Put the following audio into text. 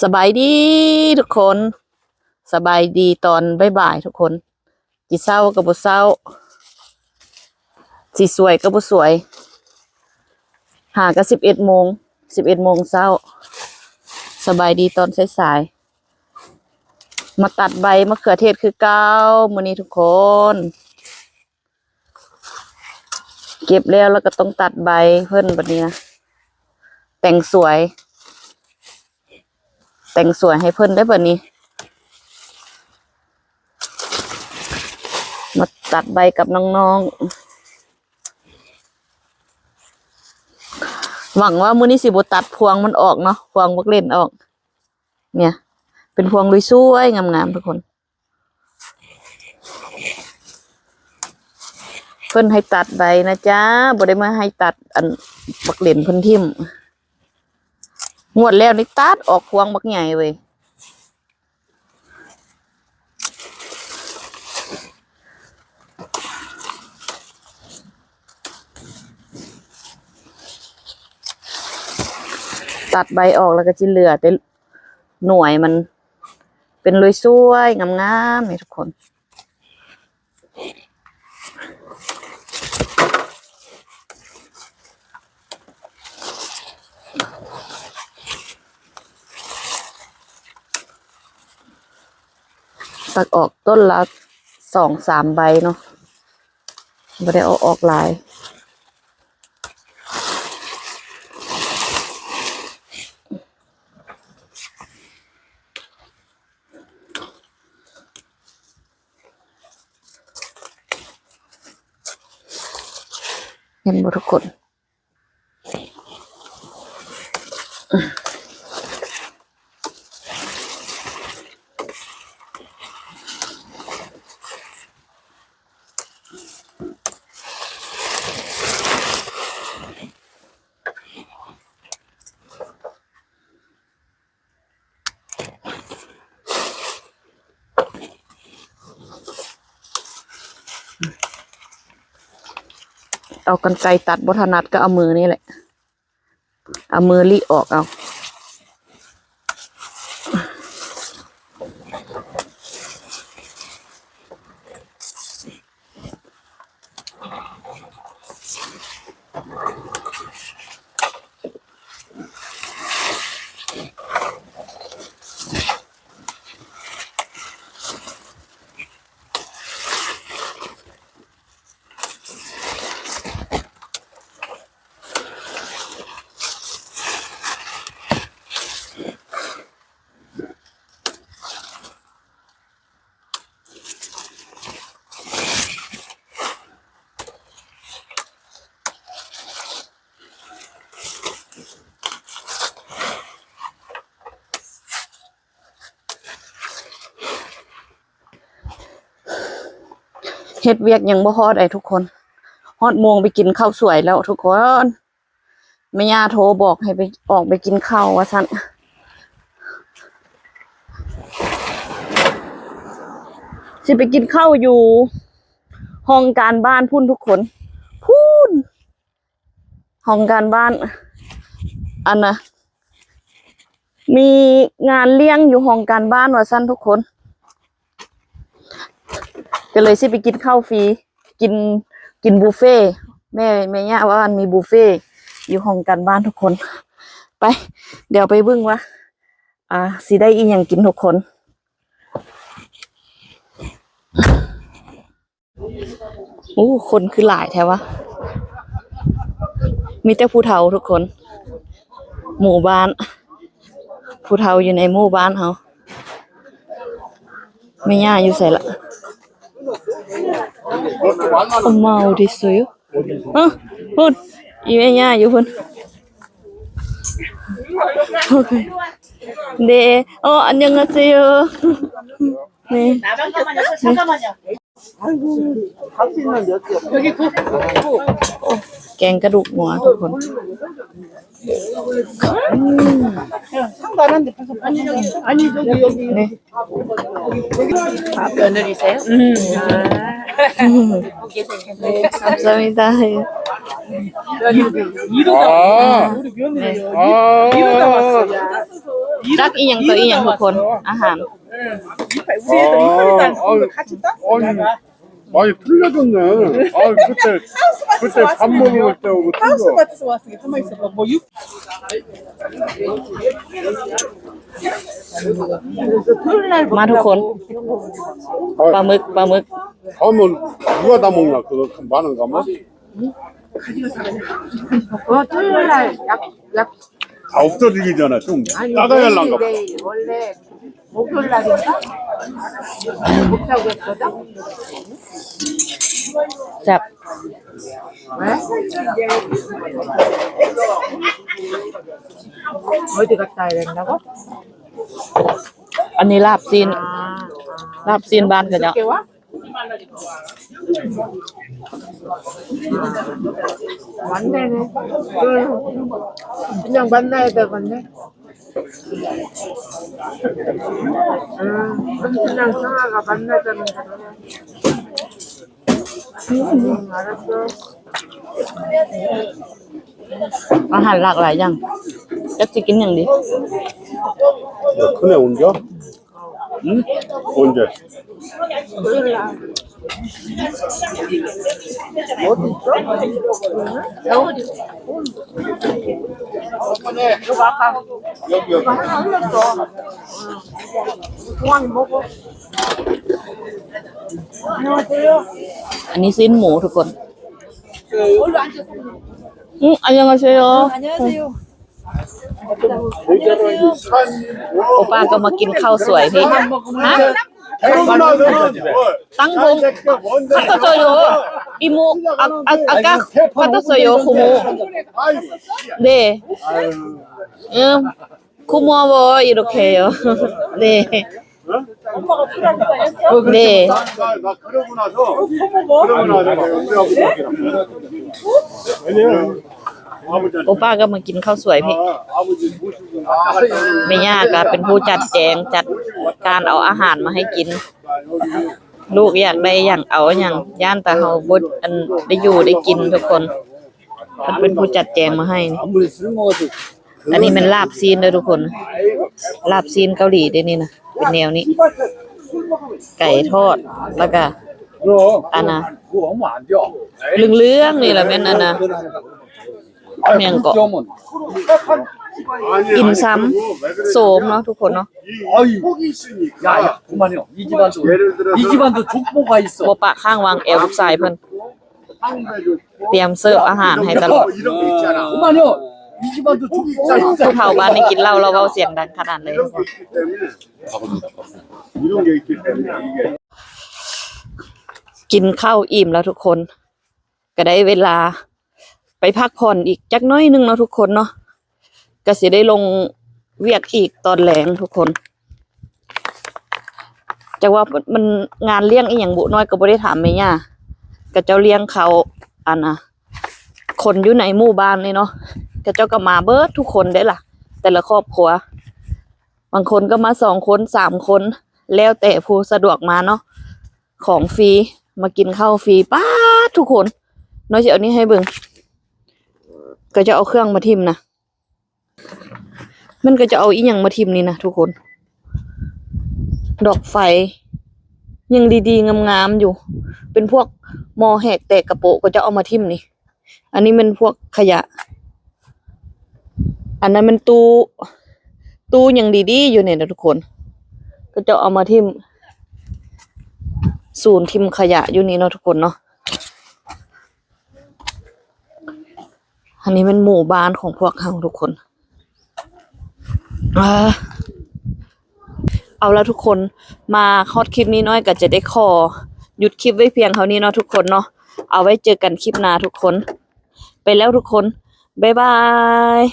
ສະບາຍດີທຸກຄົນ ສະບາຍດີຕອນບ່າຍໆທຸກຄົນ. ຊິເຊົ້າກໍບໍ່ເຊົ້າ ຊິສວຍກໍບໍ່ສວຍ ຫາກໍສິບເອັດໂມງ ສິບເອັດໂມງເຊົ້າ. ສະບາຍດີຕອນສາຍໆ ມາຕັດໃບມະເຂືອເທດຄືເກົ່າມື້ນີ້ທຸກຄົນ. ເກັບແລ້ວ ແລ້ວກໍຕ້ອງຕັດໃບເພິ່ນບັດນີ້ນະ ແຕ່ງສວຍ ແຕ່ງສວຍໃຫ້ເພິ່ນໄດ້ບັດນີ້. ມາຕັດໃບກັບນ້ອງໆ ຫວັງວ່າມື້ນີ້ຊິບໍ່ຕັດພວງມັນອອກເນາະ ພວງບັກເລັ່ນອອກ. ເນຍ ເປັນພວງລຸຍສວຍງາມໆທຸກຄົນ. ເພິ່ນໃຫ້ຕັດໃບນະຈ້າ ບໍ່ໄດ້ມາໃຫ້ຕັດອັນບັກເລັ່ນເພິ່ນຖິ້ມ. ງວດແລ້ວນີ້ຕັດອອກພວງບັກໃຫຍ່ເວີຍ. ຕັດໃບອອກແລ້ວກໍຊິເຫຼືອແຕ່ໜ່ວຍມັນ ເປັນລຸຍສວຍງາມໆນີ້ທຸກຄົນ. ຕັດອອກຕົ້ນລະສອງສາມໃບເນາະ ບໍ່ໄດ້ເອົາອອກຫຼາຍ. ເຫັນບໍ່ທຸກຄົນ? ເອົາກັນໄກຕັດບໍ່ຖະໜັດ ກໍເອົາມືນີ້ແຫຼະ ເອົາມືລີ້ອອກເອົາ. ເຮັດວຽກຍັງບໍ່ຮອດໃດ໋ທຸກຄົນ ຮອດໂມງໄປກິນເຂົ້າສວຍແລ້ວທຸກຄົນ. ແມ່ຍ່າໂທບອກໃຫ້ໄປ ອອກໄປກິນເຂົ້າວ່າຊັ້ນ ຊິໄປກິນເຂົ້າຢູ່ຫ້ອງການບ້ານພຸ້ນທຸກຄົນ ພຸ້ນ ຫ້ອງການບ້ານ ອັນນະ ມີງານລ້ຽງຢູ່ຫ້ອງການບ້ານວ່າຊັ້ນທຸກຄົນ ກໍເລີຍຊິໄປກິນເຂົ້າຟຣີ ກິນ ກິນບຸບເຟ. ແມ່ ແມ່ຍ່າວ່າມັນມີບຸບເຟຢູ່ຫ້ອງການບ້ານທຸກຄົນ. ໄປ ດຽວໄປເບິ່ງວ່າ ອ່າ ຊິໄດ້ອີ່ຫຍັງກິນທຸກຄົນ. ໂອ້ ຄົນຄືຫຼາຍແທ້ວະ ມີແຕ່ຜູ້ເຖົ້າທຸກຄົນ ໝູ່ບ້ານ ຜູ້ເຖົ້າຢູ່ໃນໝູ່ບ້ານເຮົາ. ແມ່ຍ່າຢູ່ໃສລະ? ເມົາດິໂຊຍ ເອີ ພຸ້ນ ອີແມ່ຍ່າຢູ່ພຸ້ນ. ໂອເຄ 네. 어, 안녕하세요. 네. 네. 네. 오, ແກງກະດູກງົວທຸກຄົນ. 음. 네. 아, 며느리세요? 음. 아. 네, 감사합니다. 아. 네. 아. 딱 이냥 또 이냥ทุกคน 아한. 어, 어, 아니, 많이 틀려졌네. 아, 그때, 그때 밥 먹을 때하고 틀려. ມາທຸກຄົນ ປາໝຶກ ປາໝຶກ. 가면 누가 다 먹냐? 그 많은 가면? 어, 토요일 날 약, 약. 다 없어지기잖아. 좀 아니, 따가야 내일, 하려고. 내일. 원래 목요일 날인가? 못 자고 했거든? ແຊບ. 왜? 어디 갔다 와야 된다고? ອັນນີ້ລາບຊີ້ນ ລາບຊີ້ນບ້ານເຂົາເຈົ້າ. 만나네. 그냥 만나야 돼, 만나. 응, 삼촌이랑 성아가 만나자는 거야. 응, 알았어. ອາຫານຫຼາກຫຼາຍຢ່າງ ຈັກຊິກິນຫຍັງດີ? 야, 그네 온 거야? 응? 언제? 여기, 여기. 안녕하세요. ອັນນີ້ຊີ້ນໝູທຸກຄົນ. 음, 안녕하세요. 안녕하세요. 오빠 ກໍມາກິນເຂົ້າສວຍພີ້. 네. 음, 고마워 이렇게 해요. 네. 네. 오빠 ກໍມາກິນເຂົ້າສວຍພີ້. ແມ່ຍ່າກໍເປັນຜູ້ຈັດແຈງ ຈັດການເອົາອາຫານມາໃຫ້ກິນ. ລູກຢາກໄດ້ຫຍັງເອົາຫຍັງ ຢ້ານແຕ່ເຮົາບໍ່ ອັນ ໄດ້ຢູ່ໄດ້ກິນທຸກຄົນ. ເພິ່ນເປັນຜູ້ຈັດແຈງມາໃຫ້ນີ້. ອັນນີ້ແມ່ນລາບຊີ້ນເດີທຸກຄົນ ລາບຊີ້ນເກົາຫຼີເດ້ນີ້ນະ ເປັນແນວນີ້ ໄກ່ທອດ ແລ້ວກະ ອັນນະ ເຫຼືອງໆນີ້ລະແມ່ນອັນນະ ແມ່ນເກາະ ອິນຊຳ ໂສມເນາະທຸກຄົນເນາະ. 야, 야, 그만해요. 이 집안도, 이 집안도 족보가 있어. ບໍ່ປະຄ້າງວາງແອວລູກຊາຍເພິ່ນ ຕຽມເສີບອາຫານໃຫ້ຕະຫຼອດ. 그만해요. 이 집안도 족보가 있어. ຜູ້ເຖົ້າບ້ານນີ້ກິນເຫຼົ້າແລ້ວເວົ້າສຽງດັງຂະໜາດເລີຍ. ກິນເຂົ້າອີ່ມແລ້ວທຸກຄົນ ກໍໄດ້ເວລາໄປພັກຜ່ອນອີກຈັກໜ້ອຍໜຶ່ງເນາະທຸກຄົນເນາະ. ກໍຊິໄດ້ລົງວຽກອີກຕອນແລງທຸກຄົນ. ຈັກວ່າມັນງານລ້ຽງອີ່ຫຍັງບຸ ນ້ອຍກໍບໍ່ໄດ້ຖາມແມ່ຍ່າ. ເຂົາເຈົ້າລ້ຽງເຂົ້າ ອັນນະ ຄົນຢູ່ໃນໝູ່ບ້ານນີ້ເນາະ ເຂົາເຈົ້າກໍມາເບິດທຸກຄົນເດ້ລະ ແຕ່ລະຄອບຄົວ. ບາງຄົນກໍມາສອງຄົນ ສາມຄົນ ແລ້ວແຕ່ຜູ້ສະດວກມາເນາະ. ຂອງຟຣີ ມາກິນເຂົ້າຟຣີ. ປາດ ທຸກຄົນ ນ້ອຍຊິເອົານີ້ໃຫ້ເບິ່ງ. ເຂົາເຈົ້າເອົາເຄື່ອງມາຖິ້ມນະ. ມັນກໍຈະເອົາອີ່ຫຍັງມາຖິ້ມນີ້ນະທຸກຄົນ. ດອກໄຟ ຍັງດີໆງາມໆຢູ່. ເປັນພວກໝໍ້ແຫກແຕກກະໂປະ ກໍຈະເອົາມາຖິ້ມນີ້. ອັນນີ້ແມ່ນພວກຂະຫຍະ. ອັນນັ້ນແມ່ນຕູ້ ຕູ້ຍັງດີໆຢູ່ນີ້ນະທຸກຄົນ. ເຂົາເຈົ້າເອົາມາຖິ້ມ ສູນຖິ້ມຂະຫຍະຢູ່ນີ້ເນາະທຸກຄົນເນາະ. ອັນນີ້ແມ່ນໝູ່ບ້ານຂອງພວກເຮົາທຸກຄົນ. ເອົາລະທຸກຄົນ ມາຮອດຄລິບນີ້ ນ້ອຍກໍຈະໄດ້ຂໍຢຸດຄລິບໄວ້ພຽງເທົ່ານີ້ເນາະທຸກຄົນເນາະ. ເອົາໄວ້ເຈີກັນຄລິບໜ້າທຸກຄົນ. ໄປແລ້ວທຸກຄົນ ບາຍບາຍ.